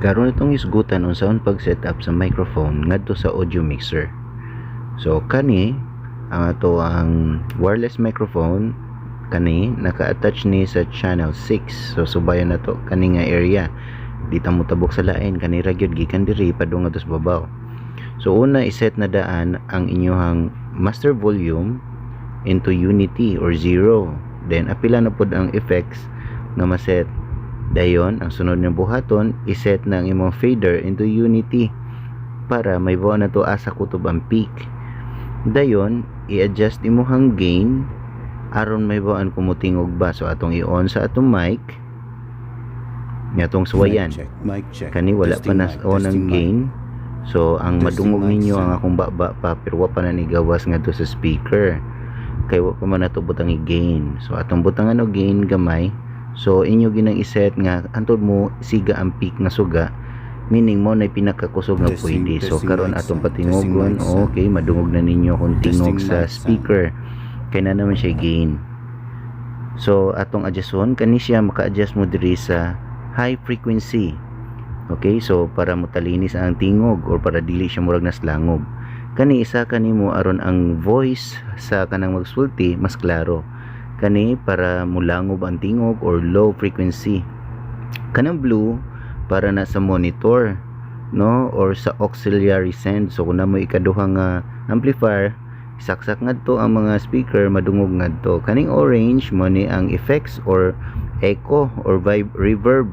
Karon itong hisgutan unsaon pag-set up sa microphone ngadto sa audio mixer. So kani ang ato ang wireless microphone, kani naka-attach ni sa channel 6. So subayon na to kani nga area. Di ta mo tabok sa lain, kani ra gyud, gikan diri padung ngadto sa babaw. So una, iset na daan ang inyong master volume into unity or 0. Then apila na pod ang effects nga maset. Dayon, ang sunod nga buhaton, iset na ang imong fader into unity para may na to asa kutob ang peak. Dayon, i-adjust imong gain aron may bawaan kung mutingog ba. So atong i-on sa atong mic nga atong suwayan. Mic check. Mic check. Kani wala pa Testing na mic, on ang testing mic. Gain. So ang Testing madungog mic ninyo ang sound. Akong baba pa, pero wa pa na ni gawas ngadto sa speaker kay wa pa man nato butang i-gain. So atong butangan og gain gamay. So inyo ginang iset nga antod mo siga ang peak nga suga, meaning mo na pinakakusog nga Testing, pwede. So testing karon mic atong sound. Testing patingogon, mic sound. Okay, madungog na ninyo kung tingog Testing sa mic sound. Speaker kay na naman siya gain. So atong adjuston kani siya, maka-adjust mo diri sa high frequency. Okay, so para motalinis ang tingog or para dili siya murag naslangog. Kani isa kanimo aron ang voice sa kanang magsulti mas klaro. Kani para mulangob ang tingog or low frequency. Kanang blue para na sa monitor, no, or sa auxiliary send. So kung naa mo ikaduha nga amplifier, isaksak ngadto ang mga speaker, madungog ngadto. Kaning orange mo ni ang effects or echo or vibe reverb.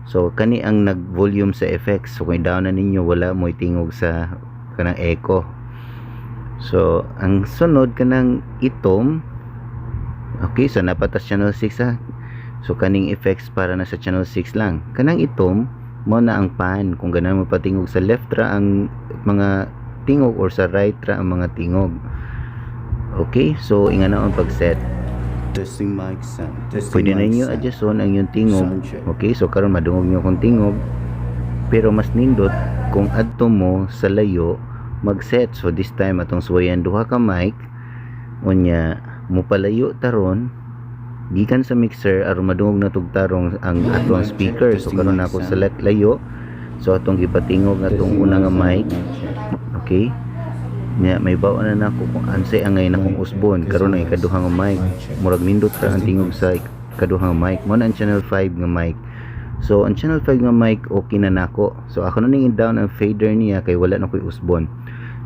So kani ang nag-volume sa effects. So kung i-down na ninyo, wala mo tingog sa kanang echo. So ang sunod, kanang itom. Okay, so napatas channel 6 ha. So kaning effects para na sa channel 6 lang. Kanang itom mo na ang pan kung ganahan mo patingog sa left ra ang mga tingog or sa right ra ang mga tingog. Okay, so ingana ang pag-set. Testing mic sound. Testing Pwede na mic ninyo sound. Adjuston ang inyong tingog. Sound check. Okay, so karon madungog niyo kung tingog. Pero mas nindot kung adto mo sa layo mag-set. So this time atong suwayan duha ka mic, unya mopalayo taron gikan sa mixer aron madungog na tugtarong ang atoang speaker. So karon ako sa layo. So atong gipatingog atong una nga mic. Okay. Nya may bawa na nako kung unsay angay na kong usbon. Karon ang ikaduha nga mic. Murag nindot ra ang tingog sa ikaduha nga mic. Mo na ang channel 5 nga mic. So ang channel 5 nga mic, okay na nako. So ako na ning down ang fader niya kay wala na ko'y usbon.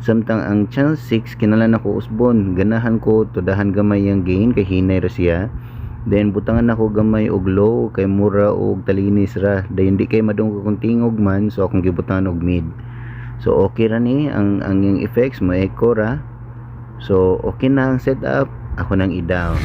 Samtang ang channel 6, kinahanglan ako usbon. Ganahan ko tudahan gamay ang gain kay hinay ra siya. Then butangan nako gamay og low kay mura og talinis ra. Dayon di kay madungog akong tingog man, so akong gibutangan og mid. So okay ra ni ang yung effects mo, echo ra. So okay na ang setup, ako nang i-down.